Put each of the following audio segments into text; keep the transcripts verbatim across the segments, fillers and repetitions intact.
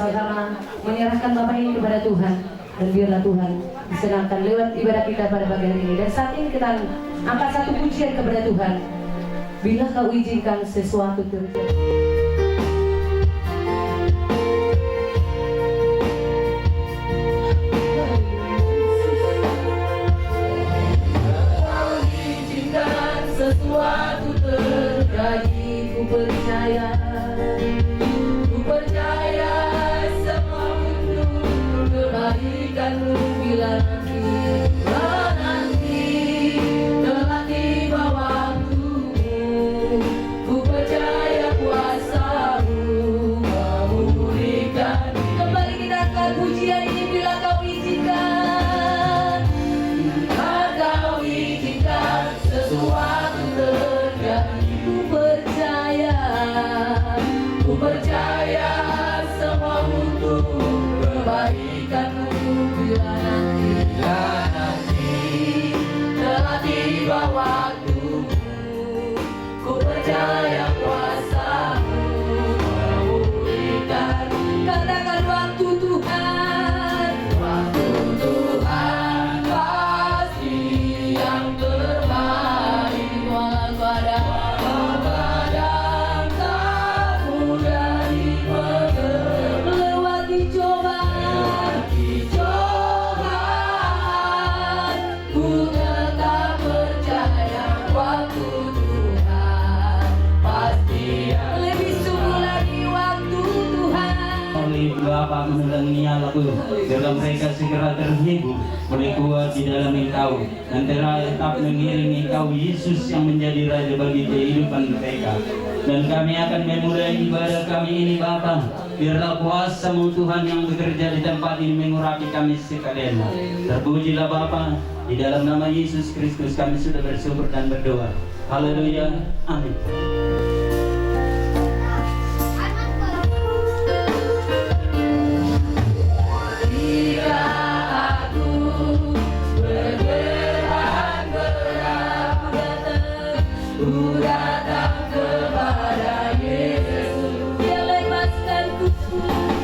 Sama-sama menyerahkan Bapak ini kepada Tuhan, dan biarlah Tuhan disenangkan lewat ibadah kita pada pagi hari ini. Dan saat ini kita angkat satu pujian kepada Tuhan. Bila Kau izinkan sesuatu terjadi. Kau izinkan sesuatu terjadi, ku percaya. Ku percaya semua untuk kebaikanmu bila nanti, bila nanti telah tiba waktumu. Ku percaya kuasamu memulihkan. Kembali kita angkat pujian ini, bila Kau izinkan. Bila Kau izinkan sesuatu terjadi, ku percaya, ku percaya semua untuk kebaikanmu. Bila nanti, bila nanti telah tiba waktumu, ku percaya kuasamu memulihkan. Katakan, waktu Tuhan, waktu Tuhan pasti yang terbaik. Walau kadang, walau kadang tak mudah dimengerti. Lewati cobaan, lewati cobaan, ku tetap percaya waktu Tuhan pasti yang lebih sungguh lagi, waktu Tuhan. Oleh Bapa menurun niat laku, biarlah mereka segera terhibur, boleh kuat di dalam Engkau, dan terus tetap mengiringi Engkau, Yesus, yang menjadi Raja bagi kehidupan mereka. Dan kami akan memulai ibadah kami ini, Bapa. Biarlah kuasamu, Tuhan, yang bekerja di tempat ini mengurapi kami sekalian. Terpujilah Bapa, di dalam nama Yesus Kristus kami sudah bersyukur dan berdoa. Haleluya. Amin. Bila aku bergerak, bergerak, ku datang kepada Yesus. Dia lepaskanku.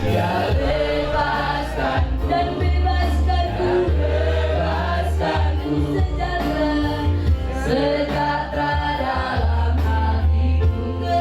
Dia lepaskanku. Dan bebaskanku. Bebaskanku. Sejahtera. Sejahtera dalam hatiku.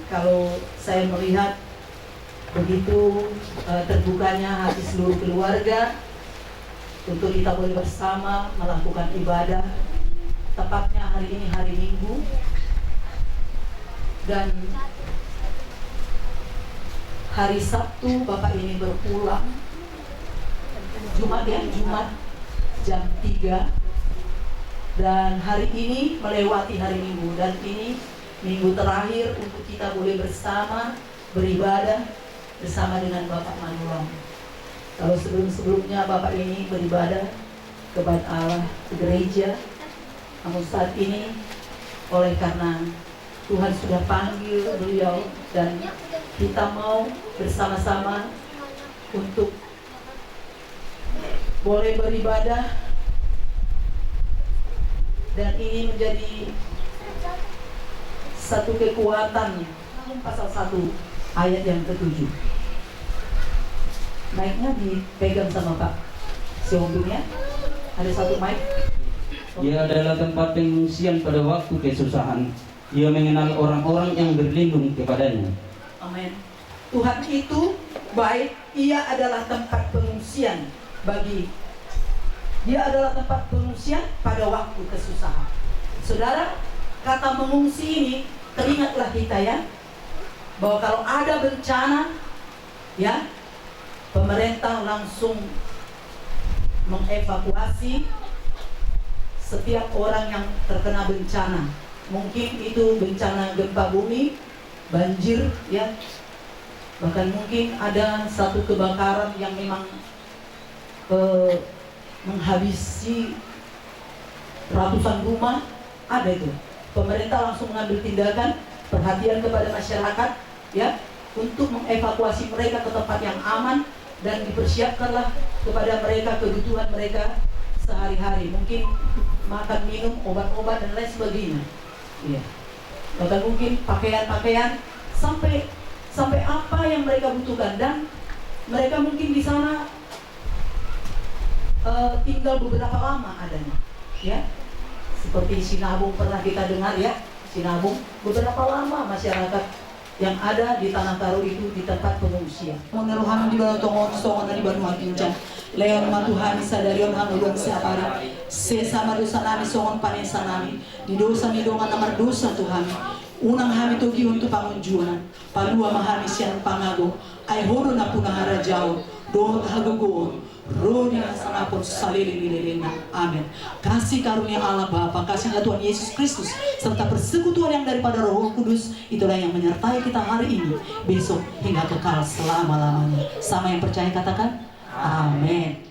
Kalau saya melihat begitu, eh, terbukanya hati seluruh keluarga untuk kita boleh bersama melakukan ibadah, tepatnya hari ini hari Minggu, dan hari Sabtu Bapak ini berpulang, Jumat ya, Jumat jam tiga, dan hari ini melewati hari Minggu, dan ini minggu terakhir untuk kita boleh bersama beribadah bersama dengan Bapak Manurung. Kalau sebelum-sebelumnya Bapak ini beribadah kepada Allah di gereja, namun saat ini oleh karena Tuhan sudah panggil beliau dan kita mau bersama-sama untuk boleh beribadah, dan ini menjadi satu kekuatan. Pasal satu ayat yang ketujuh. Mic-nya dipegang sama Pak Sihombing ya. Ada satu mic. Ia adalah tempat pengungsian pada waktu kesusahan. Ia mengenal orang-orang yang berlindung kepadanya. Amin. Tuhan itu baik, Ia adalah tempat pengungsian bagi, Dia adalah tempat pengungsian pada waktu kesusahan. Saudara, kata mengungsi ini, teringatlah kita ya, bahwa kalau ada bencana, ya, pemerintah langsung mengevakuasi setiap orang yang terkena bencana. Mungkin itu bencana gempa bumi, banjir, ya. Bahkan mungkin ada satu kebakaran yang memang, eh, menghabisi ratusan rumah, ada itu. Pemerintah langsung mengambil tindakan, perhatian kepada masyarakat, ya, untuk mengevakuasi mereka ke tempat yang aman dan dipersiapkanlah kepada mereka kebutuhan mereka sehari-hari, mungkin makan, minum, obat-obat dan lain sebagainya. Iya. Bahkan mungkin pakaian-pakaian sampai, sampai apa yang mereka butuhkan, dan mereka mungkin di sana, eh, tinggal beberapa lama adanya, ya. Seperti Sinabung pernah kita dengar, ya, Sinabung, beberapa lama masyarakat yang ada di Tanah Karo itu di tempat pengungsian. Mone roham di banua tonga on songon na di banua ginjang. Lehon ma tu hami sadari on hangoluan siapari. Sesa ma dosa nami songon panesanami di dosa ni dongan na mardosa tu hami. Unang hami togihon tu pangunjunan. Palua ma hami sian pangago, ai Ho do nampuna harajaon dohot hagogoon, ro di hasangapon saleleng ni lelengna. Amen. Kasih karunia Allah Bapa, kasihnya Tuhan Yesus Kristus, serta persekutuan yang daripada Roh Kudus, itulah yang menyertai kita hari ini, besok, hingga kekal selama-lamanya. Sama yang percaya katakan, Amin.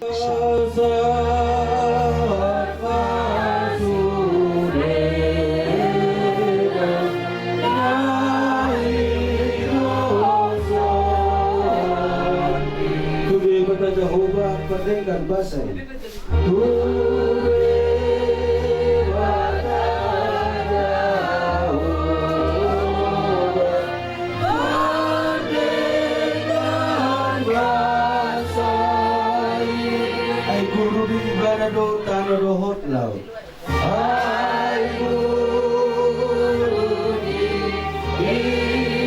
Tu Debata Jahowa pandenggan basa i. Ai guru di Ibana do tano dohot laut. Ai guru di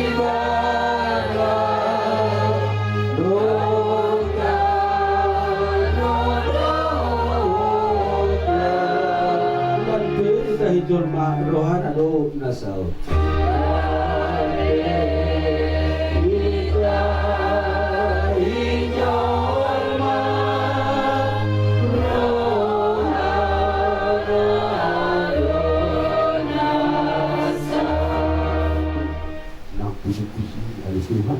Ibana do tano dohot laut. Lan tiri tahi jolma rohana do na saut. Nang puji-puji ale Tuhan.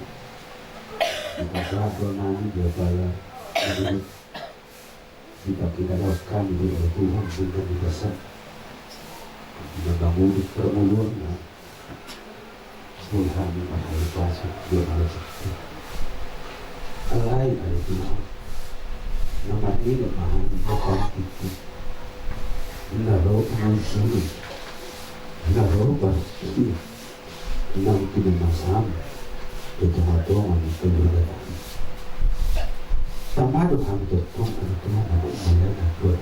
Di pangkatahon nami di apala. Dipakidalohon hami do ale Tuhan, denggan ni basa. Di na mangudut parngoluonna, boi hami marhahipason, boi hami marhahipason. Alai ale Tuhan, na marnida ma hami do hami tingki. Na ro mangusuli, na ro marhia. Nang pinamasam di tonga-tonga ni keluarga nami. Tama do hami tongtong, ale Tuhan, na umbahen na buat.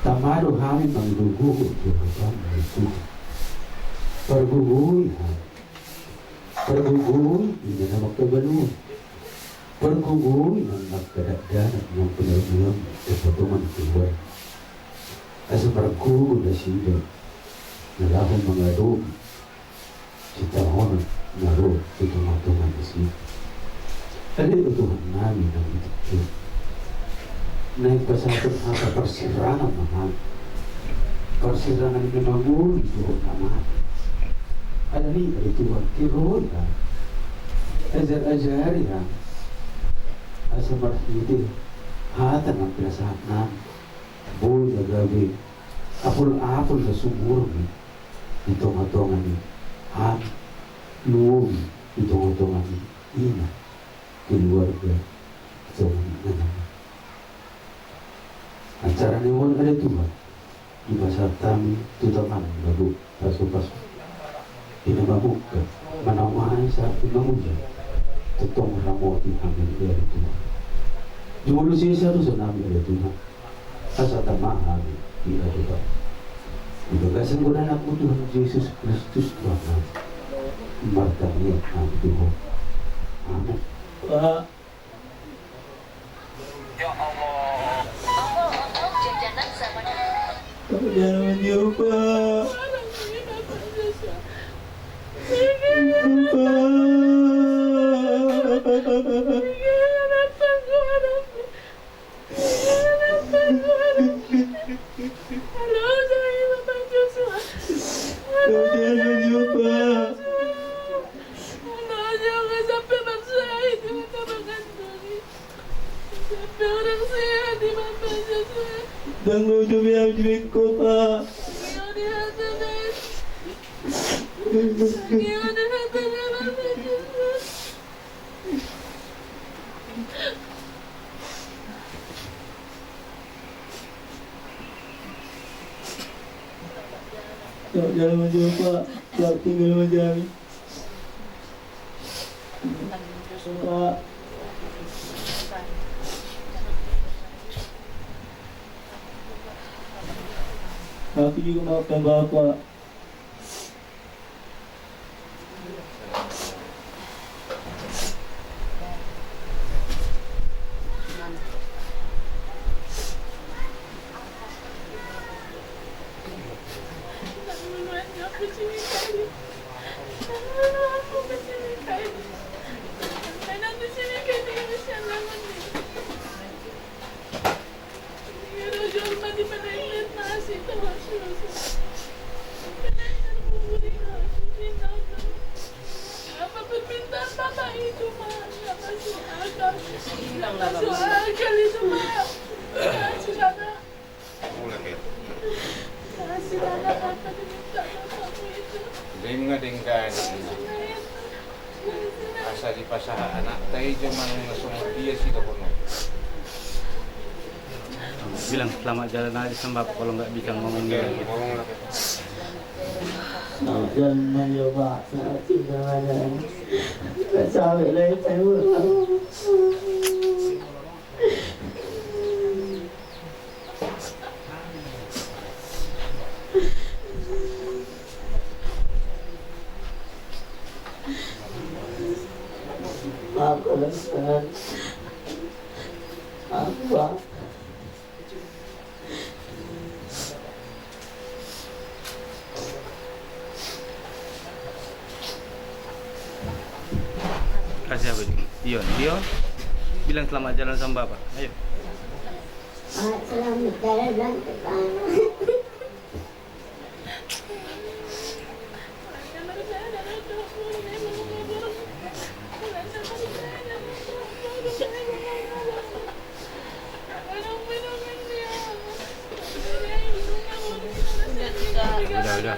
Tama do hami manggogo di hadapan-Mu, ale Tuhan. Pargogoi hami. Pargogoi ina na mangkabalu. Pargogoi na mangkadakdanak na pinaluan kepotongan keluarga. Asa margogo nasida na laho mangadopi sitaonon na ro di tongatonga nasida. Ale Tuhan nami na di tingki on, naeng pasahaton hata parsirangan ma hami. Parsirangan i na mangolu dohot na mate. Alani i ale Tuhan, tiroi hami. Ajar-ajari hami. Asa marhite hata na pinasahat nami, boi na gabe apul-apul na sumurung i di tongatonga ni hami, lumobi di tongatonga ni ina, keluarga, tonga ni anak. Acara ni on ale Tuhan, dipasahat hami tu tanganmu na gok, pasupasu. Ina mamungka, manaon sahat tu na mulia. Tongtong ramoti hami ale Tuhan. Jumolo sesa dosa nami ale Tuhan. Asa tama hami di adopan. Di bagasan goar ni Anakmu Tuhan Jesus Kristus Tuhan nami, martangiang hami tu Ho. Amen. Pak. Ya Allah. Pak, jangan menjawab, Pak. Pak. Dang mau coba di bengko, Pak. Yuk, jalan maju, Pak. Yuk, tinggal maju, Abi. Pak. Aku juga mau tambah, Pak. Denggan, denggan. Asa dipasahat anakta i jo manang na songon dia sidohonon. Bilang selamat jalan aja sama bapak kalau nggak bisa ngomong dia. Selamat jalan aja, Pak. Selamat jalan aja. Sampai lain saya. Maaf, Bang. Maaf, Bang. Kasih apa, Jun? Dion, Dion. Bilang selamat jalan sama Bapak. Ayo. Ah, selamat jalan, Bang. Udah, udah.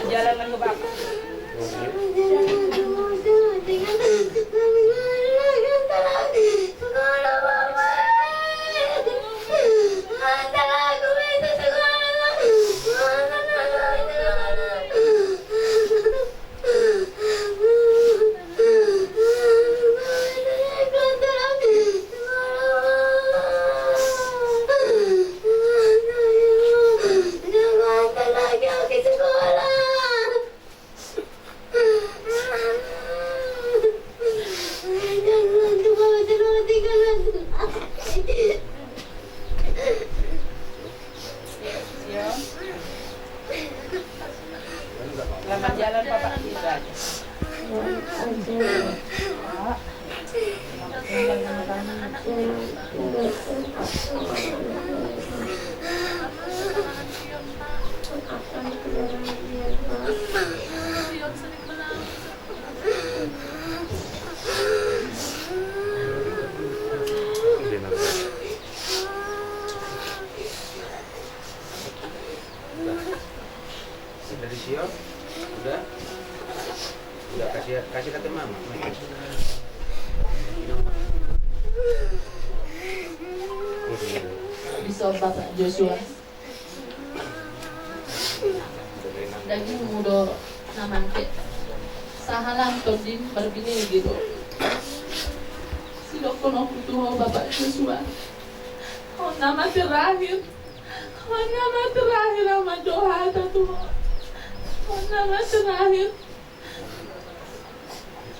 Jalan lagi, Bang. Jalan, Bapak. Itu aja. Dari Sion, udah, udah kasih, kasih kata mama. Bisa Bapak Joshua. Dagingmu do na mangke. Sahalam tondin marbinege do. Sidohononku tu ho Bapak Joshua. Ho nama terakhir. Ho nama terakhir au mandok hata tu ho. Ho nama terakhir.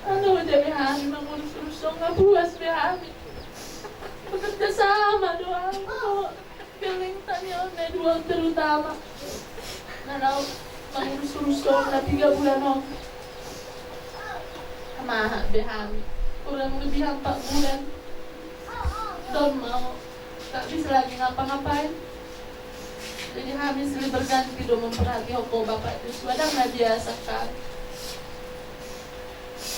Alo, jadi hami mangurus-urus on nga puas be hami. Bekerja sama do hami. Geleng tani on na dua on terutama. Na laho mangurus-urus on na tiga bulan on. Maha be hami. Kurang lebih empat bulan. Don mau. Tak bisa lagi ngapa-ngapain. Jadi hami silih berganti do memperhati ho Bapak Joshua, ndang na biasa kan.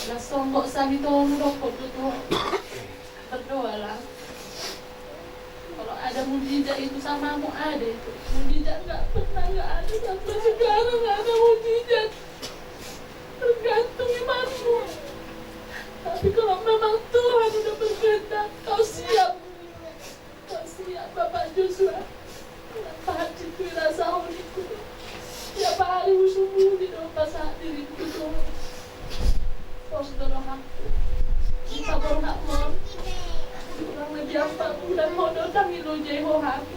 Las songgok sahit on dohot tu ho. Berdoalah. Kalau ada mujizat itu sama mu ada itu. Mujizat nggak pernah nggak ada, sampai sekarang nggak ada mujizat. Tergantung imanmu. Tapi kalau memang Tuhan udah berkehendak, kau siap. Kau siap, Bapak Joshua. Pahat situi rasa honiku. Tiap hari husumuni do pasahat diriku tu ho. Pos do rohangku. Paborhat mon. Kurang lebih empat bulan ho do ndang dilojai ho hami.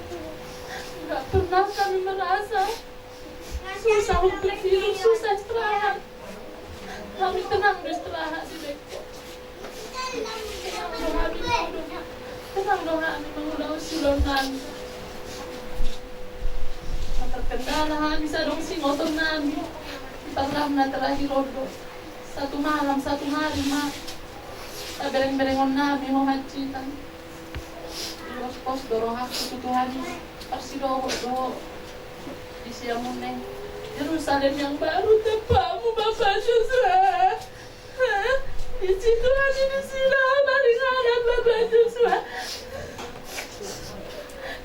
Nggak pernah kami merasa susah untuk hidup, susah istirahat. Hami tenang do istirahat di bengkel. Tenang do hami mangula, tenang do hami mangula siulaon nami. Terkendala hami sadong singoton nami. Parlam na terakhir on do. Satu malam, satu hari ma. Tabereng-berengon nami ho hansitan. Dipospos do rohangku tu Tuhan i, parsidohot do ho. Di siamun na i, Yerusalem yang baru tempatmu, Bapak Joshua. Hah? Di situ hati di sini maringanan, Bapak Joshua.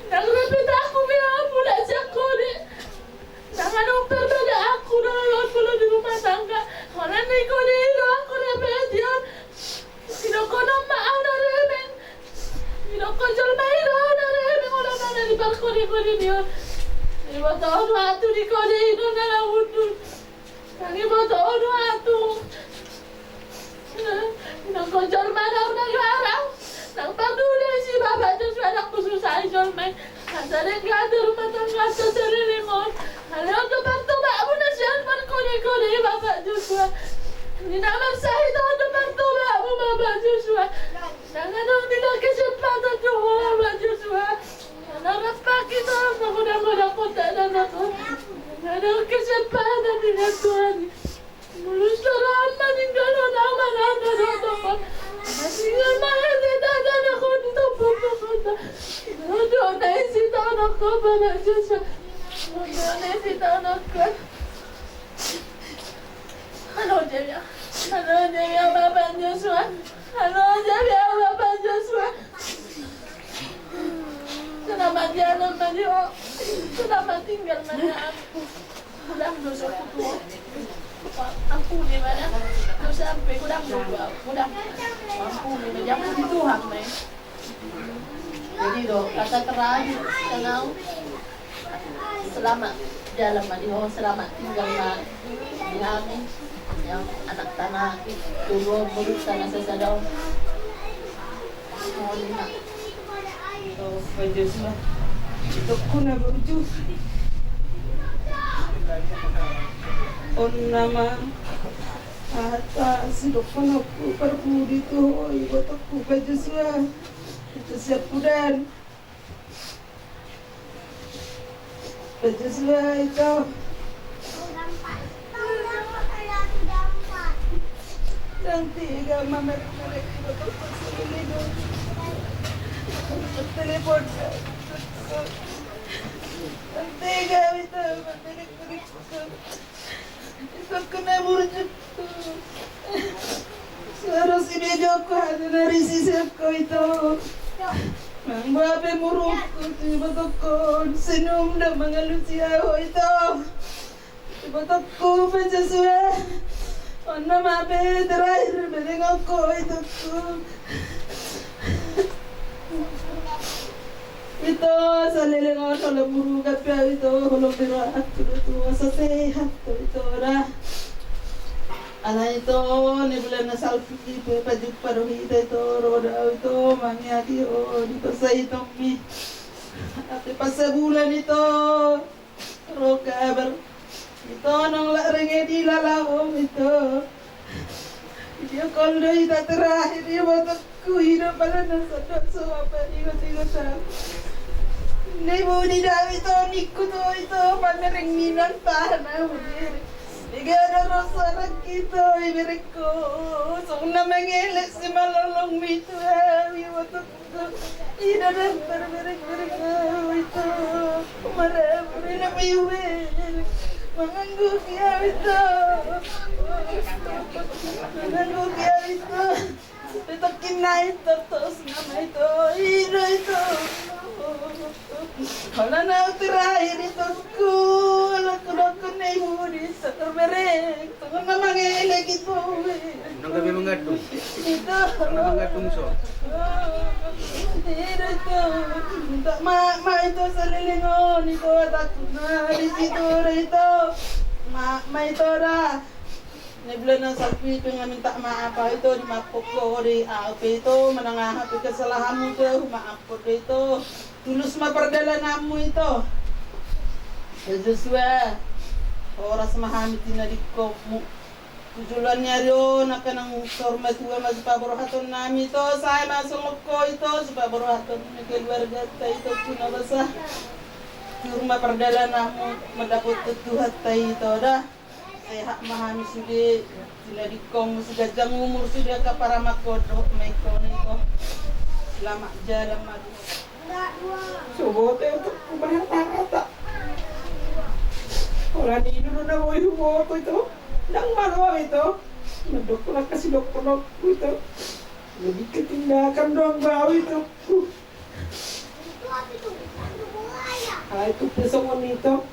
Ndang repet aku be au mulak sian koni. Ndang adong perbedaan aku dohot molo di rumah tangga. Holan ni koni do aku repetion. Didokkon ma au na remeng. Didokkon jolma i do au na remeng, olo na di parkoni-koni ni on. Diboto on hatu di koni do na laundun. Nang diboto on hatu. Didokkon jolma na au na garam. Ndang parduli si Bapak Joshua, ndang hususai jolma i. Asa denggan do rumah tangganta saleleng on. Alai on do partobatmuna sian parkoni-koni, Bapak Joshua. Di na marsahit on do partobatmu, Bapak Joshua. Ndang adong dina kesempatan tu ho, Bapak Joshua. Ndang rap pagi tu ho, manggoda-goda kota dan aku. Ndang adong kesempatan dengan Tuhan. Mulus do roham maninggalhon au, mananda do tongkot. Maningal ma hata-hata na hot di tongkot-tongkot. Dohot na isi tongkot, Bapak Joshua. Dohot na isi tongkot. Halo, jadi. Halo, jadi, Bapak Joshua. Halo, jadi, Bapak Joshua. Selamat jalan, Mario. Selamat tinggal, Mario. Godang dosaku tu ho. Ampuni ma da. Dosaku pe godang do, godang. Ampuni ma, diampuni Tuhan ma i. Jadi do, kata terakhir, tenang. Selamat jalan ma di ho, selamat tinggal ma di hami. Yang anak tanah, tu ho, mulut tanah sasada on. Mohon ma. Bapak Joshua. Idokkon na burju. On nama hata sidohononku parpudi tu ho, ibotongku Bapak Joshua. Itu siap udan. Bapak Joshua itu. Ndang tega mamereng-mereng iba tongkon sini do. Telepon. Ndang tega ita mamereng-mereng. Itongku na burju. Saros iba joko hata na risi siap ko ito. Nang bape murukku tu iba tongkon sinum da mangalusi ahu ito. Ibotongku pe Joshua. Onna ma pe terakhir bereng ho itongku. Ito, saleleng on holan muruk pe au ito, holan bereng tu tua, so sehat tu ito da. Ala ito, ni bulan na salpu i pe pajumpa do hita ito, ro da au ito, mangiaki on ito, sai tommi. Ate pas sabulan ito. Ro kabar. Ito nang la renge di lalaom ito. Video call do hita terakhir ibotongku, ido pala na sadok so apa di got-igot au. Ni buni da ito, ningku tu ito pamereng ni nang tahan au buni. Iga ada rasa rang ito iberengku. Song na mangelek si malolong mitu au ibotongku. Ida dan berberek-berek au ito. Maraburi na miwe. Mangangguki au ito. Mangangguki au ito. Ito kina ito tos nama ito. Ida ito. Holan au terakhir itongku. Ala kudokon na ibu di satar bereng. Tong na mangelek ito. Nang kami manggantung. Ito. Nang manggantung so. Ito, ito. Minta maaf ma ito saleleng on ito, takut na di situ ito. Maaf ma ito da. Ni bulan na salpu i pe nga minta maaf au ito, dimaaphon ho di au pe ito, manang aha pe kesalahanmu ito, humaaphon do ito. Tulus ma pardalananmu ito. Ya Joshua, horas ma hami tinadingkonmu. Tu joloan ni ari on angka nang saur matua ma sipaborhaton nami ito, sae ma songon ho ito sipaborhaton ni keluarganta ito tu na basa. Tiur ma pardalananmu mandapothon Tuhanta ito da. Sehat ma hami sude, tinadingkonmu seganjang umur sude angka paramakkon dohot ma ingkon ito. Selamat jalan ma di ho. So boto ito, huberhata-hata. Holan i do na boi huboto ito. Ndang malo au ito. Mandok na kasi dokon-dokon ito. Lebih ketindakan doang bau ito. Ai tu pe songon ito.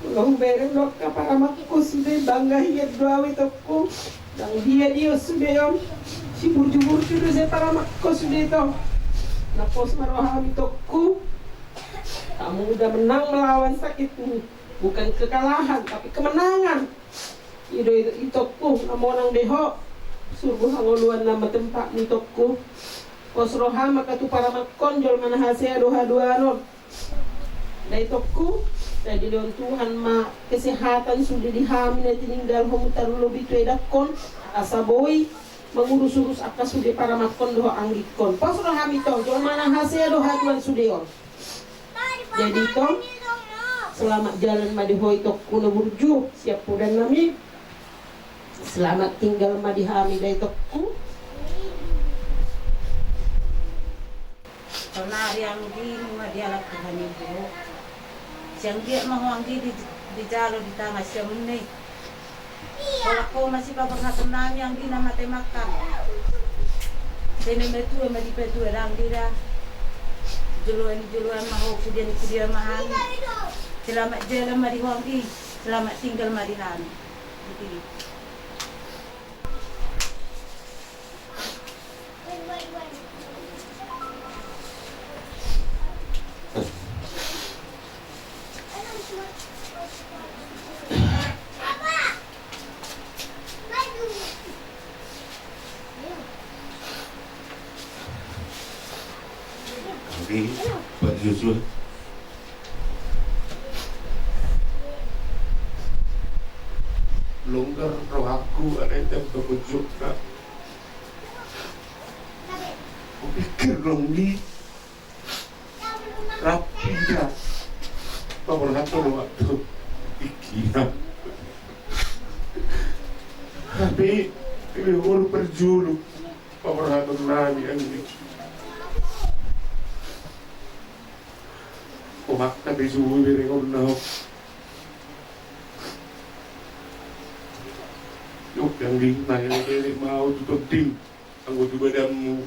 Molo hubereng do angka paramakkon sude bangga hian do au itongku. Ndang dia-dia sude on. Siburju-burju do sai paramakkon sude ito. Na pos ma roham itongku. Kamu udah menang melawan sakitmu. Bukan kekalahan, tapi kemenangan. I do itongku, na monang be ho. Surgo hangoluan nama tempatmu itongku. Pos roham angka tu paramakkon jolma na hasea do haduan on. Da itongku, sai dilehon Tuhan ma kesehatan sude di hami na tininggalhonmu tarlumobi tu edangkon, asa boi mangurus-urus angka sude paramakkon dohot anggingkon. Pos roham ito, jolma na hasea do haduan sude on. Jadi ito, selamat jalan ma di ho itongku na burju sian podan nami. Selamat tinggal ma di hami da itongku. Saonari anggi nunga dialap Tuhan i ho. Sian dia ma ho anggi di, dijalo di tangan siamun i. Holan ho ma sipaborhaton nami anggi na mate mangkang. Sai na matua ma dipatua da anggi da. Joloan ni joloan ma ho, pudian ni pudian ma hami. Selamat jalan ma di ho anggi. Selamat tinggal ma di hami. Gitu. Oke, Pak Joshua. Longgar rohangku, alai ndang pangojokna. Kupikir do anggi, rap ida paborhaton do waktu pikiran. Tapi Ibe on parjolo paborhaton nami anggi. Omakta pe sude berengonna ho. Yok anggi, maelek-elek ma au tu tondim. Anggo tu badanmu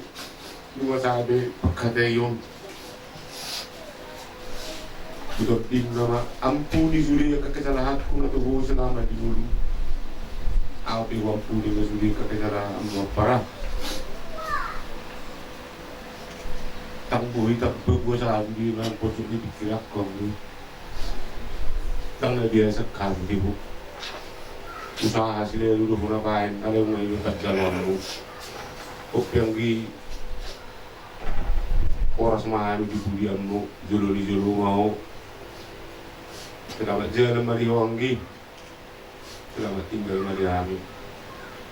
nunga sabe pangkataion. Hutonding nama ampuni sude angka kesalahanku na tabo selama di ngolu. Au pe huampuni ma sude angka kesalahanmu ampara. Tang boi tang paguasam di na poso di pikiranku. Tang na biasa kan di bu. Usaha sile dulu puna pain ada yang main tak jalan bu. Oke anggi. Horas ma hami di pudianmu, jolo ni jolo ma ho. Selamat jalan ma di ho anggi. Selamat tinggal ma di hami.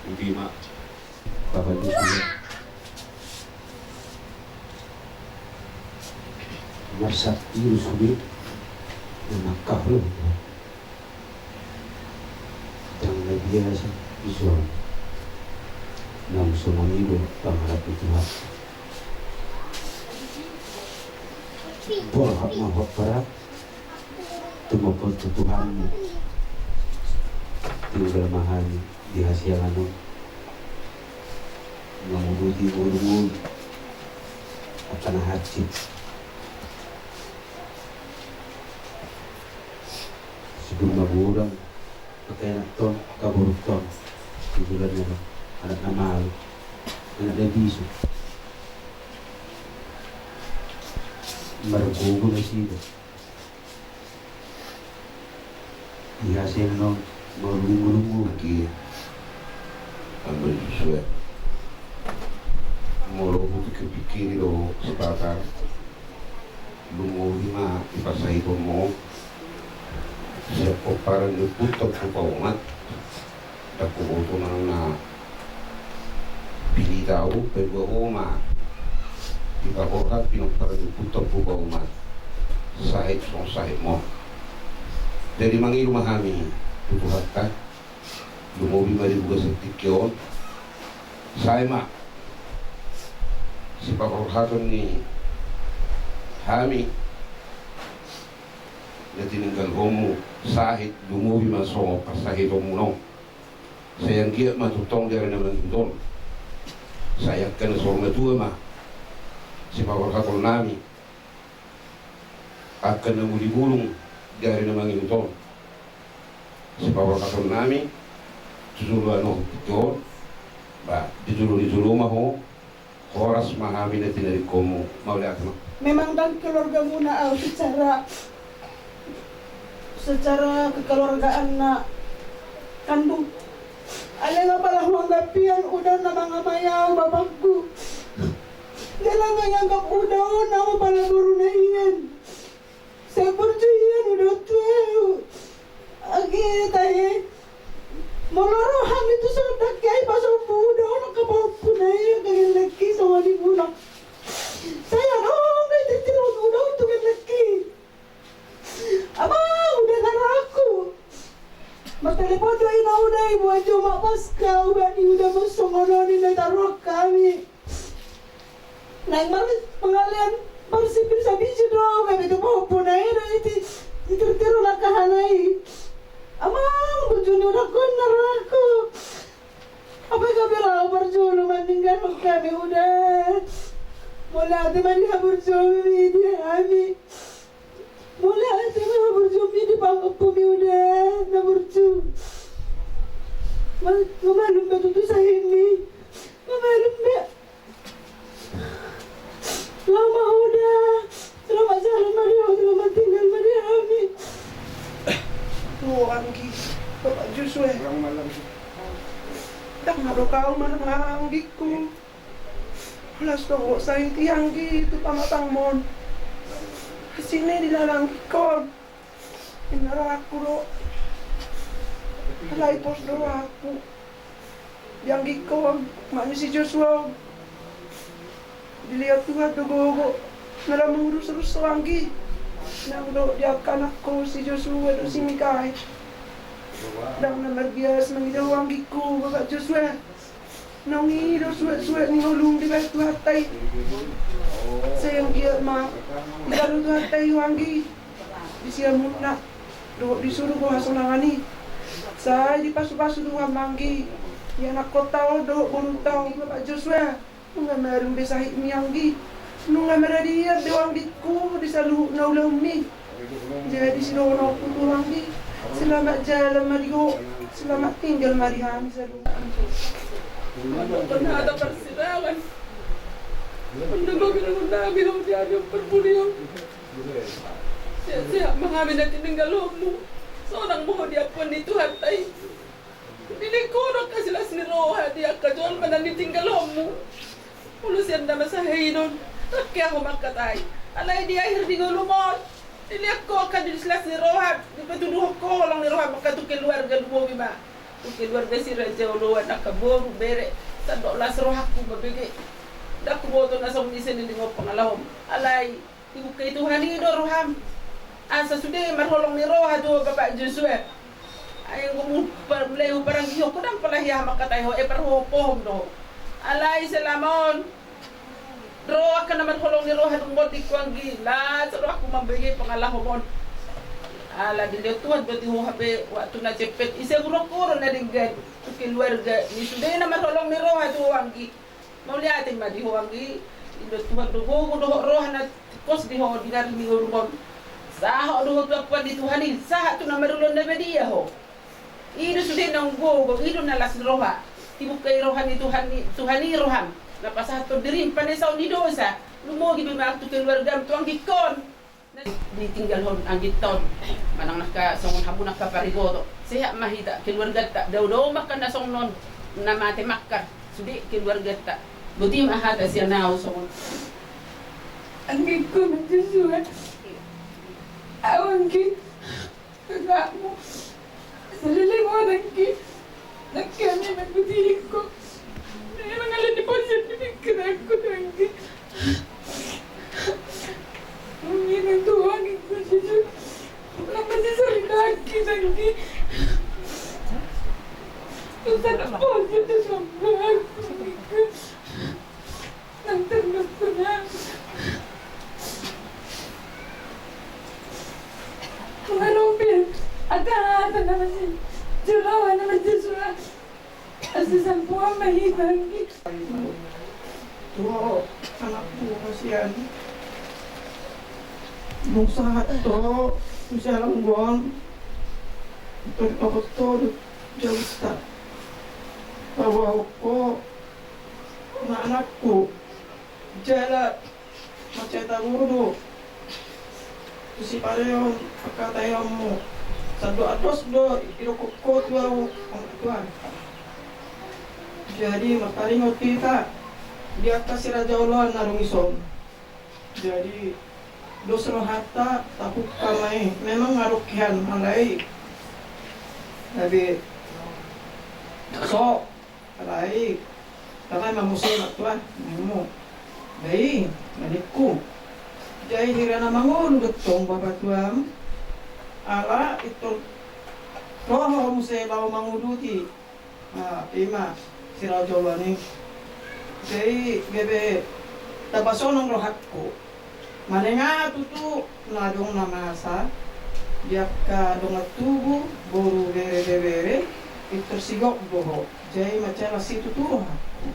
Uti ma. Bapak Ibu sude. Marsakti sude. Maka lo. Dang na biasa ison. Naung songon i do pangarapi Tuhan. Borhat ma ho ampara. Tumopot tu Tuhanmu. Tinggal ma hami di hasiangan on. Manguduti ngolu-ngolu. Angka na hansit. Sidur magodang, angka anakton, angka boruton, sibulan na anak na malu, anak na bisu. Margogo nasida. Di hasiangan on, marlungu-lungu. Anggi, ambil susuan. Molo hupikkir-pikkiri do sipata. Lumobi ma di pasahitonmu. Sian pomparan ni ompunta tu paumat. Dang huboto nang na pilita au, paboa ho ma. Di paborhat pinomparan ni ompunta tu paumat. Sahit songon sahitmu. Jadi mangido ma hami tu Tuhanta. Lumobi ma di bagasan tingki on. Sae ma sipaborhaton ni hami na tininggalhonmu, sahit lumobi ma songon parsahitonmuna on. Sai anggiat ma tongtong di ari na mangihut on. Sai angka na saur matua ma sipaborhaton nami. Angka na muli bulung di ari na mangihut on. Sipaborhaton nami tu joloan on, tu joloan on, ba di jolo ni jolo ma ho. Horas ma hami na tinaringkonmu. Mauliate ma. Memang dang keluargamuna au secara, secara kekeluargaan na kandung. Alai nga pala huanggap hian uda na mangamai au bapakku. Jala nga ianggap uda on au pala boru na hian. Sai burju hian uda on tu au. Age tahe. Molo ro hami tu son dangke ai pasombu uda on angka pahompu na i angka gellengki songon i muna. Sai adong do i tirtiroon uda on tu gellengki. Amang, uda na rohangku. Martelepon do ina uda i, boan jo ma paska uda ni uda ma songon on i na taroham hami. Naeng mar-, mangalean marsipir sabiji do au gabe tu pahompu na i do i ti-, i tirtiroon angka hana i. Amang, burju ni uda on na rohangku. Apa gabe laho parjolo maninggalhon hami uda. Mauliate ma di haburjuonmi di hami. Mauliate ma haburjuonmi di pangompumi uda na burju. Ma-, nga malum be tutu sahitmi. Nga malum be. Laho ma uda. Selamat jalan ma di ho, selamat tinggal ma di hami. Tuo anggi, Bapak Joshua. Ndang na dok au manang anggingku. Holan songon sahit i anggi tu pamatangmon. Asing na dilala anggingkon. Inna rohangku do. Alai pos do rohangku. Di anggingkon, manang si Joshua on. Dilehon Tuhan do gogo. Na lam mangurus-urus ho anggi. Nang do di angka anakko si Joshua dohot si Mikael. Ndang na marbiasa mangido ho anggingku, Bapak Joshua. Naung i do suetsuet ni ngolum dibahen Tuhanta i. Sai anggiat ma dijalo Tuhanta i ho anggi di siamunna dohot di surgo hasonangan i. Sai dipasupasu Tuhan ma anggi di anakkonta on dohot borunta on, Bapak Joshua. Nunga marung be sahitmi anggi. Nunga maradian do anggingku di saluhut na ulaonmi. Jadi sidohononku tu ho anggi, selamat jalan ma di ho, selamat tinggal ma di hami saluhut. Mandok hata parsirangan. Mandok hata parsirangan. Sehat-sehat ma hami na tininggalhonmu. Sonang ma ho di ampuan ni Tuhanta i. Dilehon ho do angka silas ni roha di angka jolma na tininggalhonmu. Molo sian na masa hahinoan, tangke ahu mangkatai. Alai di akhir ni ngolum on, dilehon ho angka silas ni roha, dipatuduhon ho holong ni roha ma angka tu keluarga, lumobi ma tu keluarga si Raja Oloan, angka boru, bere, sandok las rohangku mambege. Ndang huboto na songon i sian leleng on pangalahom. Alai dibuka Tuhan i do roham asa sude marholong ni roha tu ho Bapak Joshua. Ai anggo mulai huparanggihon ho, ndang pala hea ahu mangkatai ho, eh, parhohom do ho. Alai selama on ro angka na marholong ni roha dung monding ho anggi, las rohangku mambege pangalahom on. Ala dilehon Tuhan do tu ho hape waktu na jempek, ise burok ho do na denggan tu keluarga ni sude na marholong ni roha tu ho anggi. Mauliate ma di ho anggi, dilehon Tuhan do gogo dohot roha na tingkos di ho di ari ni ngolum on. Sahat do ho tu ampuan ni Tuhan i, sahat tu na marulaon na badia ho. I do sude naung gogo, i do na las roha. Dibuka i roha ni Tuhan i, Tuhan i roham. Na pasahathon dirim panesaon ni dosa. Lumobi be ma tu keluargam, tu anggingkon. Ditinggalhon anggingkon, manang angka songon hamu angka pariboto. Sehat ma hita, keluarganta, dao-dao ma angka na songon on, na mate mangkar, sude keluarganta. Boti ma hata sian ahu songon. Anggingku, Joshua. Ahu anggi, kakakmu. Saleleng on anggi, nangkin hami mangguti ho. Memang ala ni posan ni pingkiranku anggi. Anggi nang tuangku jujur. Nang masih sering anggi anggi. Susah na posan na sombong anggi. Nang terus kuna. Mengarumpil. Ada apa nama sih? Jelawan nama Joshua. Asa sampuan ma hita anggi. Tu ho anakku hasian. Dung sahat ho tu sialanggon. Tadi papat ho do jauhta. Paboahon ho na anakku. Jala mansai taboru do tu sipareon pangkataionmu. Sandok andos do idokkon ho tu ahu, Tuan. Jadi martaringot hita di angka si Raja Oloan na dung ison. Jadi dos rohanta tapungka ma i. Memang ngadok hian alai gabe so Alai, tahe ma muse ma tuan, nemu. Baik, adikku. Jadi hira na mangolu do tong bapa tuam. Ala itu roha muse laho manguduti. Nah, ima si Raja Oloan i. Jadi gabe tamba sonang rohangku. Manenga tutu na adong na masa di angka dongan tubu, boru, bere, bebere, pintor sigok do ho. Jadi mansai las situtu rohangku.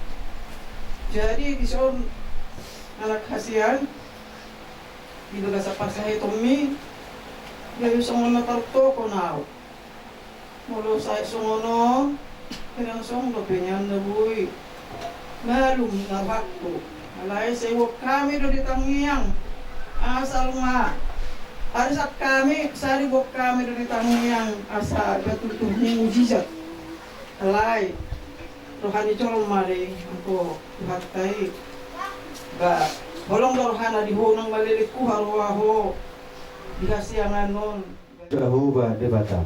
Jadi dison anak hasian, di bagasan parsahitonmi, gabe songon na tartokon ahu. Molo sai songon on, hira na songon dope nian na boi. Malum na rohangku. Alai sai boan hami do di tangiang. Asal ma arisan hami, sai boan hami do di tangiang. Asa batutu ni mujizat. Alai roha ni jolma do i, anggo Tuhanta i. Ba holong do rohana di ho, nang maleleng huhut roha ho di hasiangan on. Jahowa Debata.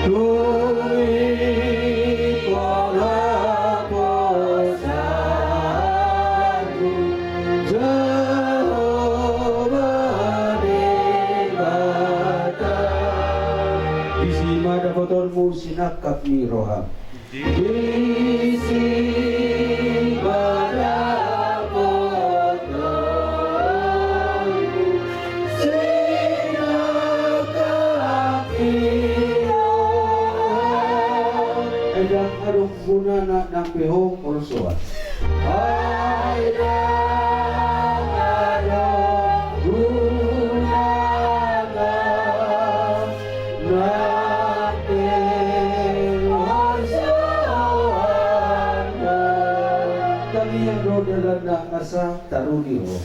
Tung i pola posanku, Jahowa Debata. Disi ma dapotonmu sinangkap ni roham. Disi Gunana nang pe ho holsoan. Ai ndang adong gunana nang pe holsoan do. Tangiang do dalanna asa taruli ro.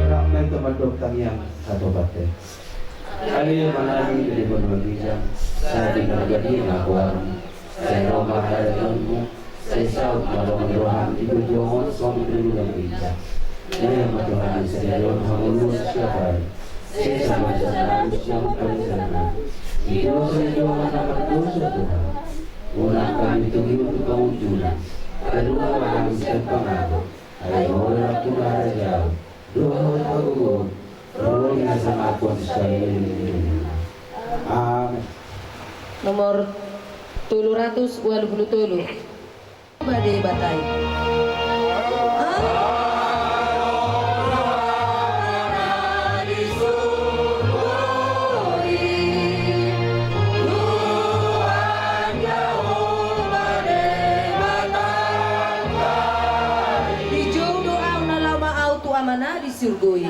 Rap ma hita mandok tangiang satopat. Ale Amanami na di banua ginjang, sai pinarbadia ma goarmu, sai ro ma harajaonmu, sai saut ma lomo ni roham di banua on songon na di banua ginjang. Lehon ma tu hami sadari on hangoluan siapari. Sesa ma dosanami songon panesanami di dosa ni dongan na mardosa tu hami. Unang hami togihon tu pangunjunan. Palua ma hami sian pangago. Ai Ho do nampuna harajaon dohot hagogoon dohot hasintongan saleleng ni lelengna. Amen. Nomor tolu ratus ualu pulu tolu. Ba Debata i. Dijou do au na laho ma au tu Amana di surgo i.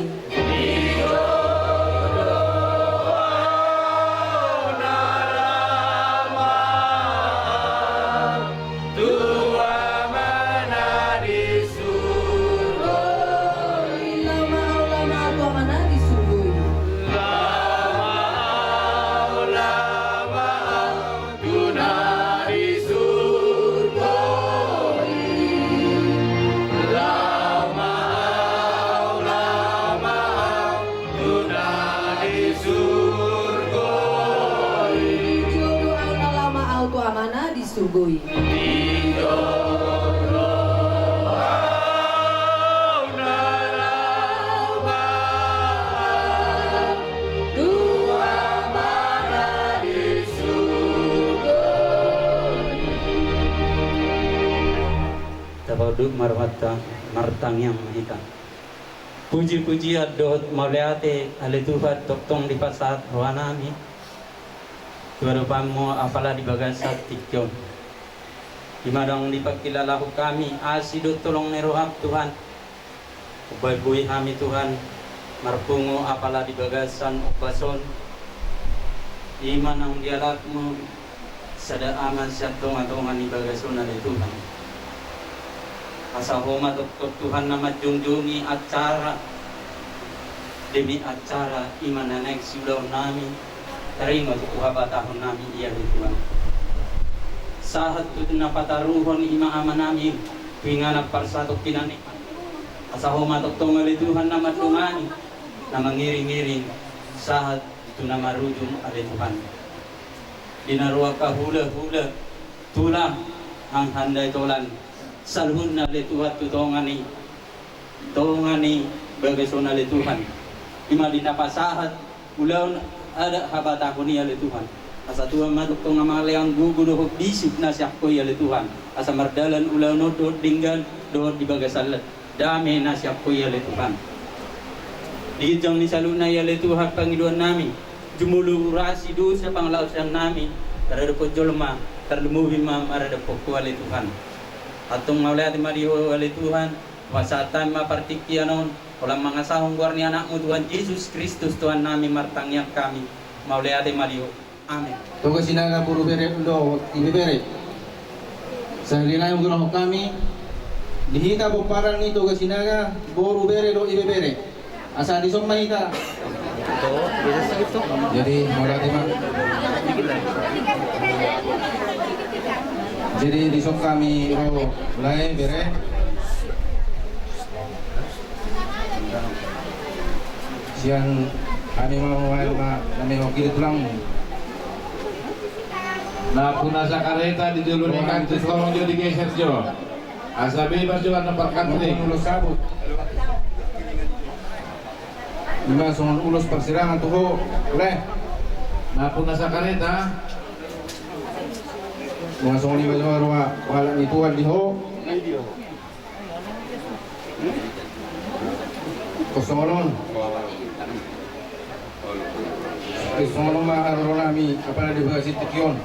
Tu na di surgo i. Laho ma au, laho ma au tu na di surgo i. Dijou do au na laho ma au tu Amana di surgo i. Dijou do au na laho ma au tu Amana di surgo i. Tapaunduk ma rohanta, martangiang ma hita. Puji-pujian dohot mauliate ale Tuhan tongtong dipasahat rohanami tu adopanmu apala di bagasan tingki on. I ma naung dipangkilalahon hami asi dohot holong ni roham Tuhan. Umbahen boi hami Tuhan marpungu apala di bagasan ombas on. I ma naung dialapmu sada ama sian tonga-tonga ni bagas on ale Tuhan. Asa Ho ma tongtong Tuhan na manjungjungi acara demi acara i ma na naeng siulaonnami. Taringot tu habatahonnami i ale Tuhan. Sahat tu na pataruhon i ma amanami tu inganan parsatongkinan i. Asa Ho ma tongtong ale Tuhan na mandongani, na mangiring-iring sahat tu na marujung ale Tuhan. Di na ruar hahula-hula tulang nang handai tolan saluhutna ale Tuhan tu tonga ni tonga ni bagas on ale Tuhan. I ma di na pasahat ulaon adat habatahon i ale Tuhan. Asa Tuhan ma tongtong na mangalean gogo dohot bisuk na sian Ho i ale Tuhan. Asa mardalan ulaon on dohot denggan dohot di bagasan dame na sian Ho i ale Tuhan. Di ginjang ni saluhutna i ale Tuhan pangidoannami, jumolo urasi dosa pangalaohonnami taradop jolma, tarlumobi ma maradophon Ho ale Tuhan. Antong mauliate ma di Ho ale Tuhan. Pasahat hami ma partingkian on holan mangasahon goar ni Anakmu Tuhan Jesus Kristus Tuhannami martangiang hami. Mauliate ma di Ho. Amen. Toga Sinaga boru bere dohot ibebere. Sahali nai huulahon hami di hita pomparan ni Toga Sinaga boru bere dohot ibebere. Asa dison ma hita. Jadi mauliate ma. Jadi dison hami ro lae bere. Sian hami ma, ma, ma, na mewakili tulang. Nampuna sakareta di jolo ni kantin tolong jo digeser jo. Asa bebas jo na parkanting. Ulos sabut. Ima songon ulos parsirangan tu ho, le. Nampuna sakareta. Nunga songon i ma jolo roha halak ni Tuhan di ho. Songon on. Songon on ma haroro nami apala di bagasan tingki on.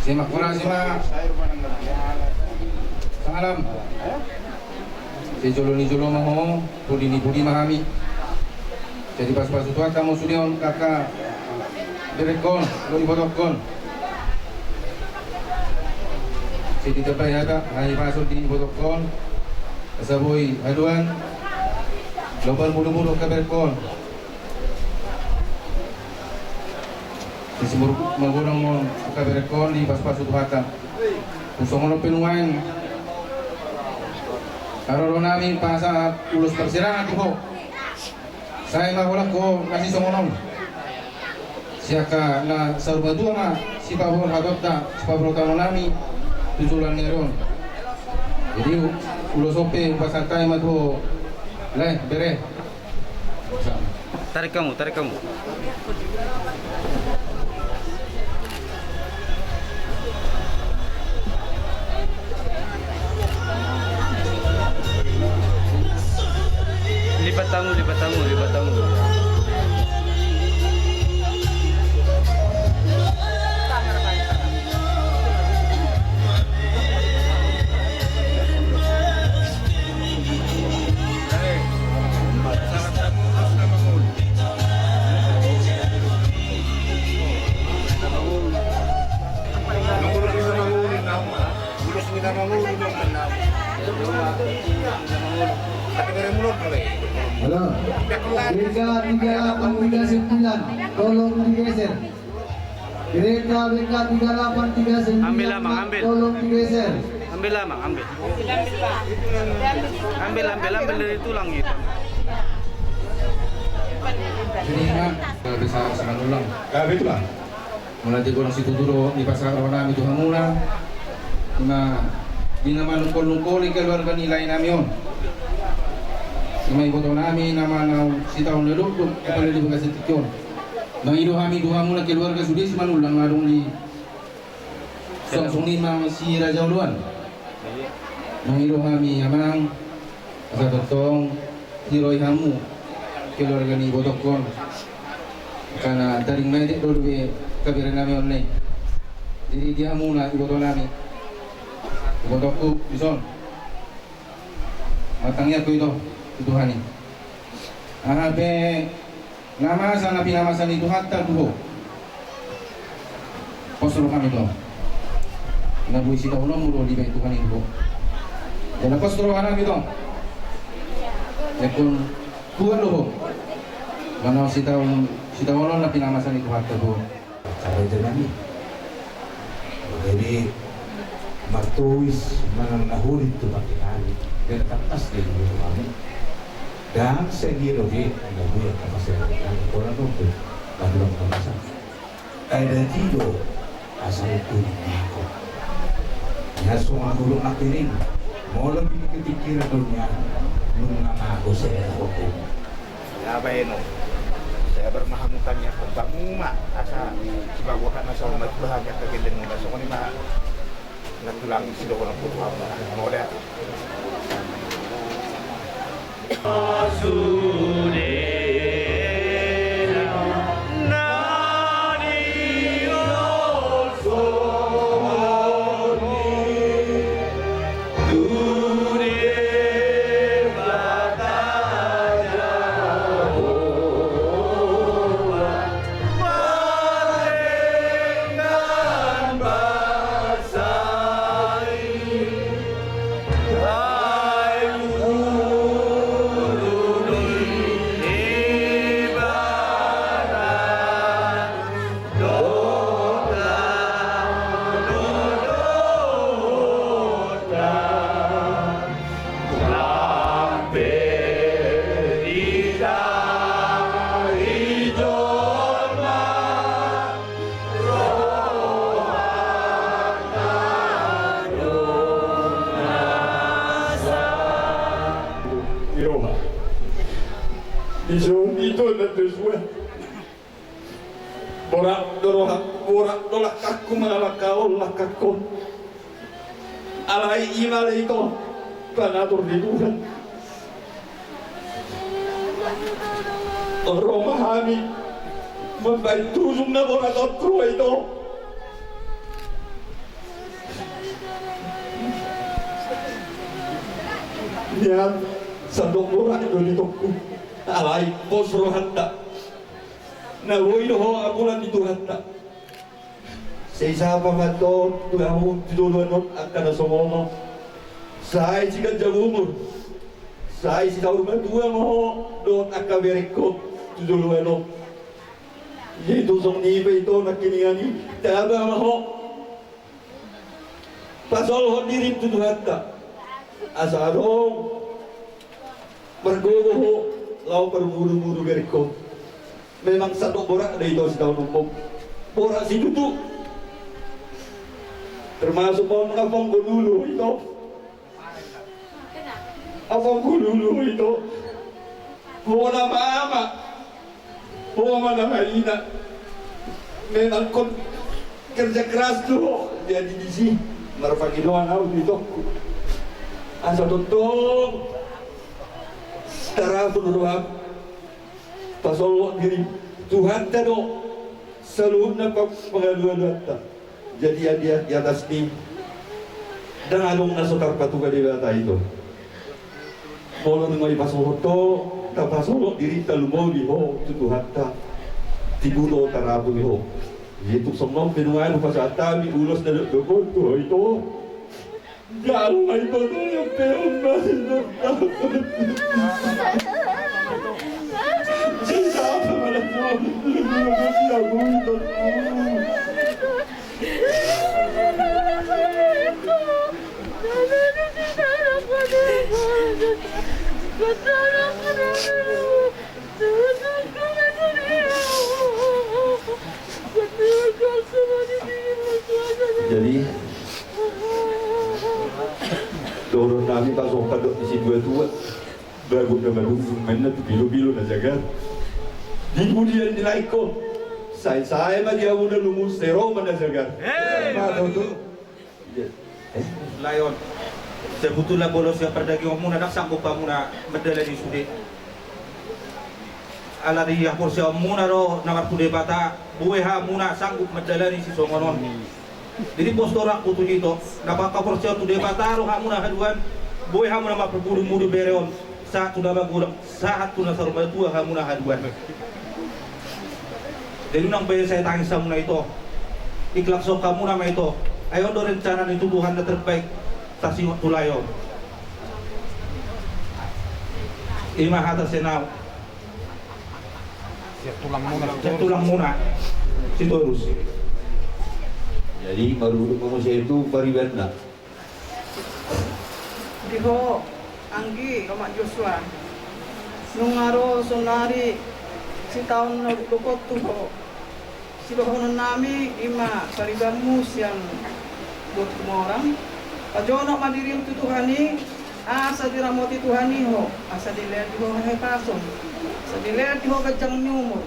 Simak hurang, simak. Sangalam. Sijolo ni jolo ma ho, pudi ni pudi ma hami. Jadi pasupasu Tuhanta ma sude on, angka berengkon, dohot ibotokkon. Sai ditambai hata, hahipason di ibotokkon. Asa boi haduan. Loban bulu-bulu angka berengkon. Di sumur magodang on angka berengkon, dipasupasu Tuhanta. Songon on pe nuaeng haroro nami pasahat ulos parsirangan tu ho. Sai ma holan ho na sisongon on. Sian angka na saur matua ma sipaboa hatonta, sipaboa hatonta nami tu joloan ni ari on. Jadi ulos on pe hupasahat hami ma tu ho, lae, bere. Tarik kamu, tarik kamu. Lipat tamu, lipat tamu, lipat tamu. Halo. B K tiga delapan tiga sembilan, tolong digeser. Kereta B K tiga delapan tiga sembilan, ambil, Amang, ambil. Tolong digeser. Ambil, Amang, ambil. Ambil, ambil, ambil dari tulang itu. Jadi, Bang, kalau bisa sama tulang. Ya, betul, Bang. Molo tung godang situtu do dipasahat roha nami tu hamuna. Ima, di na manungkol-nungkoli keluarga ni lae nami on. Ima iboto nami na manang sitaon na dokdok, apala di bagasan tingki on. Mangido hami tu hamuna keluarga sude Simanullang na adong di suang-suang i ma si Raja Oloan. Mangido hami, Amang, asa tongtong tiroi hamu keluarga ni ibotokkon. Karena taring metek do dope angka bere nami on, lae. Jadi di hamuna iboto nami, ibotokku dison. Martangiang ho ito tu Tuhan i. Aha pe na masa na pinamasa ni Tuhanta tu ho, pos roham ito. Na boi sitaononmu do dibahen Tuhan i tu ho. Jala pos roha nami ito. Ingkon tuat do ho. Manang sitaon, sitaonon na pinamasa ni Tuhanta tu ho. Cara itu nami. Jadi martois manang na holin tu pake nami. Dia tetap pas di rumah kami. Dan saya dia doge na dia tak pasal nami. Orang tu tu. Lalu orang pasal. Ai dati do asa hukuman aku. Nia songon huruf na piring. Molo di ketikir dunia nunga aku saya hukum. Ya baeno. Saya bermahamutan ya kamu ma asa sibagohan asa umat Tuhan ya kegenden muna songon i ma. Nantulang sidohonon putu hamu. Mauliate. Di Roma. Di Roma. Borat do rohangku, borat do langkangku mangalangkahon langkangkon. Alai i ma ale ito pangatur ni Tuhan. Ro ma hami mambahen tujung na borat on tu ho ito. Nian, sandok borat do di tongku. Alai pos rohanta. Na boi do ho ampunan ni Tuhanta. Sai sapa ma antong tu hamu tu joloan on angka na songon on? Sai siganjang umur, sai sitaur matua ma ho dohot angka berengkon tu joloan on. Jadi tu songon i pe ito nangkiningan i, taba ma ho. Pasolhot dirim tu Tuhanta. Asa adong margogo ho laho parmuruboru berengkon. Memang sandok borat do ito sitaonon, borat situtu. Termasuk ma on, amang, ngolulu ho ito. Amang, ngolulu ho ito. Ho na mamak, ho ma na mamak. Memang on kerja keras do ho, jadi disi marpangidoan ahu tu itongku. Asa tongtong tarapul roham. Pasolhot dirim, Tuhanta do saluhutna pa-, pangalualuanta. Jadi, ya, di, di atas ni, ndang adong na so tarpatupa Debata ito. Molo nunga dipasolhot ho, tapasolhot dirinta lumobi ho tu Tuhanta. Tibu do tarapul ho. Jadi tung songon on pe nunga dipasahat hami ulos na dokdok on tu ho ito. Jalo ma ito tu yang peon masih dokdok. Cinta apa mana tuh? Jadi dohonon nami pasohot do di situatua. Bagot na madungdung ma inna tu pilopilo na jagar. Di pudian di laengkon, sae-sae ma di hamuna lungun, sai ro ma na jagar. Hei, ma tutu. Iya. Eh? Lae on. Sebetulna molo sian pardagingonmuna ndang sanggup hamuna mandalani sude. Ala di haporseaonmuna do na marhite Debata, boi hamuna sanggup mandalani sisongon on. Jadi pos do rohangku tu ito, na panghaporseaon tu Debata do hamuna haduan, boi hamuna marmudu-mudu bere on, sahat tu na magodang, sahat tu na saur matua hamuna haduan. Jadi unang pe sai tangis hamuna ito, ikhlaskan hamuna ma ito, ai on do rencana ni Tuhan na terbaik, tasingot tu lae on. I ma hata sian ahu. Sian tulangmuna, sian tulangmuna Sitorus. Jadi marudut ma muse tu paribanna. Di ho anggi, Omak Josua. Nunga ro saonari sitaon na dokdok on tu ho. Sidohonon nami i ma paribanmu sian Boru Tumorang. Pajonok ma dirim tu Tuhan i, asa diramoti Tuhan i ho, asa dilehon di ho hahipason, asa dilehon di ho ganjang ni umur.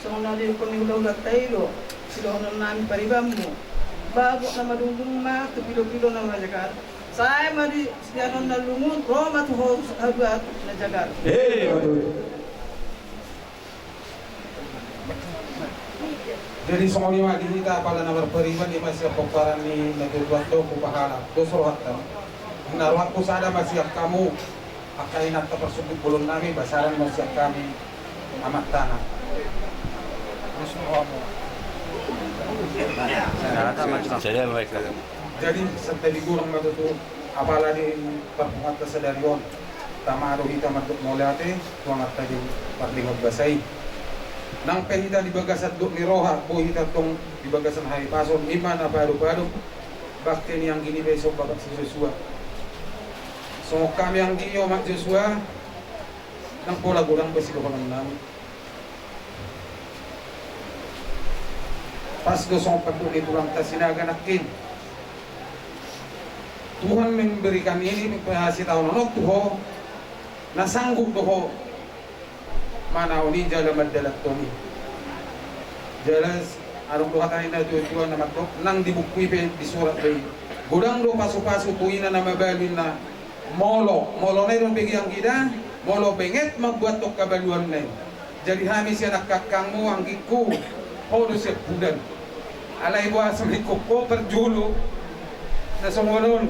Songon na didok ni hulahulanta i do sidohonon nami paribanmu. Bagot na madungdung ma tu pilopilo na jagar. Sae ma di sianon na lungun, ro ma tu ho haduan na jagar. Eh, waduh. Jadi songon i ma di hita apala na marpariban, i ma sian pomparan ni natuatua do hupahala dos rohanta. Na rohangku sada ma sian hamu angka inanta parsundut bolon nami, basaran ma sian hami amantana. Dos rohamu. Jadi santabi gurang ma tutu. Apala di parpunguanta sadari on, tama do hita mandok mauliate tu Amanta di pardenggan basa i. Nang pe hita di bagasan dok ni roha, boi hita tong di bagasan hahipason, i ma na paado-paado bangke ni anggi niba i, Omak Josua. Songon hami anggi i, Omak Josua, ndang pola godang be sidohonon nami. Pas do songon pandok ni tulangta Sinaga nangkin. Tuhan memberikan ini, eh, sitaonon on tu ho, na sanggup do ho manaon i jala mandalanhon i. Jelas, adong do hata ni na tua-tua na mandok, nang di buku i pe disurat do i. Godang do pasu-pasu tu ina na mabalu inna. Molo, molo na i do bege anggida, molo benget mambuat tong habaluan na i. Jadi hami sian angka-angkangmu, anggingku, ho do sian pudan. Alai boasa mangihut ho parjolo na songon on.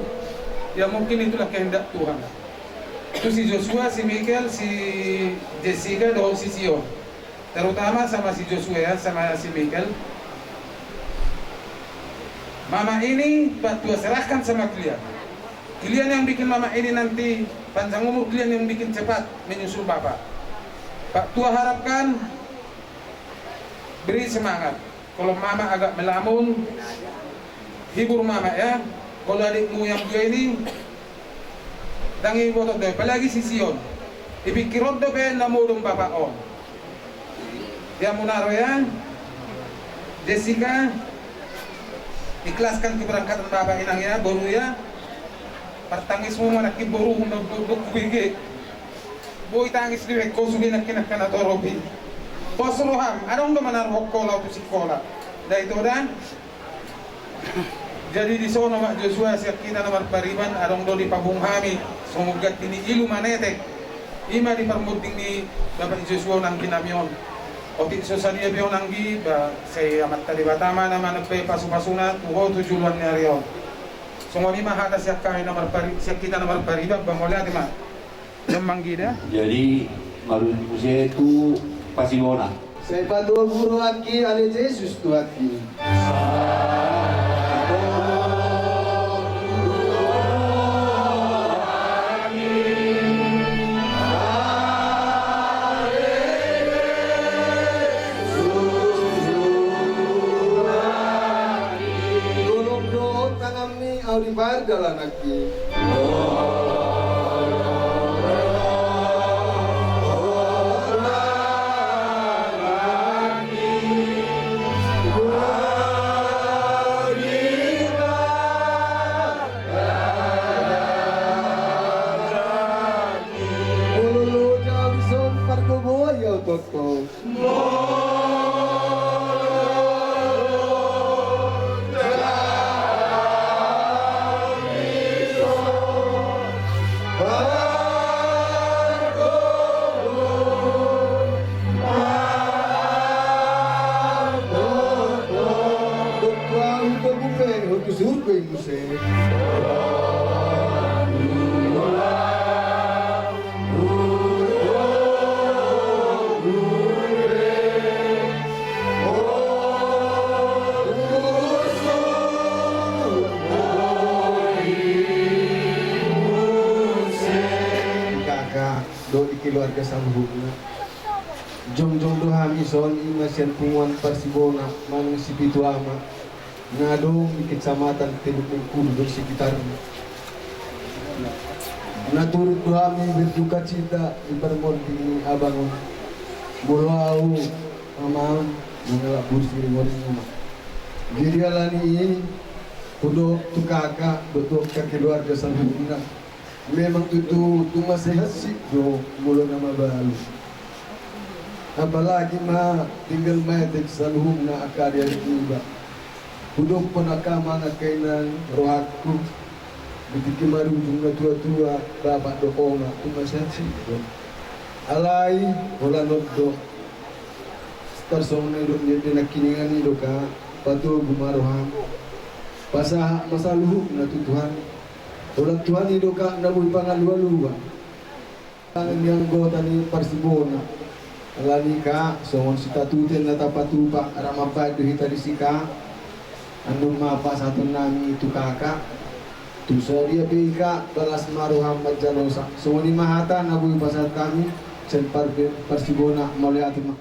Ya mungkin itulah kehendak Tuhan. Tu si Joshua, si Michael, si Jessica, dohot si Sion. Terutama sama si Joshua ya, sama si Michael. Mama ini Pak Tua serahkan sama kalian. Kalian yang bikin mama ini nanti panjang umur, kalian yang bikin cepat menyusul bapak. Pak Tua harapkan beri semangat. Kalau mama agak melamun, hibur mama ya. Kalau adikmu yang dua ini, ndang iboto dope, apalagi si Sion. Dipikirhon dope na modom bapak on. Ya, muna ro ya, Jessica, ikhlaskan keberangkatan bapak inang ya, boru ya. Partangismu ma nangkin boru, undang duduk bege. Boi tangis di beko sude nangkin angka na torop i. Pos roham, adong do manaruhon ho laho tu sikola. Ndai to da. Jadi di son ma Joshua sian hita na marpariban, adong do dipabung hami songon ganti ni ilu manetek. I ma di parmunding ni bapak ni Joshua nangkin nami on. Otik so sadia pe on anggi, ba sai Amanta Debata ma na manomba pasu-pasuna tu ho tu joloan ni ari on. Songon i ma hata sian hami na marpari-, sian hita na marpariban, ba mauliate ma. Jom manggida. Jadi marujung muse tu Pasibona. Sai patogu rohangki ale Jesus Tuhanki. Tolong dohot tangan ni au di pardalananki. Molo loja au dison, pargogoi au tongtong. Kakak dohot di keluarga saluhutna. Jongjong do hami son, i ma sian punguan Parsibona manang Sipitu Ama. Na adong di kecamatan Teluk Mengkudu dohot sekitarna. Na turut do hami berduka cita di parmonding ni abang on. Molo au, amang, mangalap bursi ringoringo ma. Jadi alani i, hudok tu kakak dohot tu angka keluarga saluhutna. Memang tutu, tung mansai hansit do molo na mabalu. Apalagi ma tinggal matek saluhutna angka adik-adik niba. Hudokkon angka amang angka inang rohangku. Di tingki marujung na tua-tua, bapak dohot omak, tung mansai hansit do. Alai, holan on do. Tarsongon na nidok ni ende nangkiningan i do ka, patogu ma roham. Pasahat ma saluhutna tu Tuhan. Holan Tuhan i do ka na boi pangalualuan. Tangan ni anggota ni Parsibona. Alani ka, songon sitatuten na tapatupa, ra mambahen do hita disi ka. Annon ma pasahaton nami tu kakak. Tung sadia pe i ka, balas ma roham manjalosa. Songon i ma hata na boi pasahat hami, sian par-, Parsibona, mauliate ma.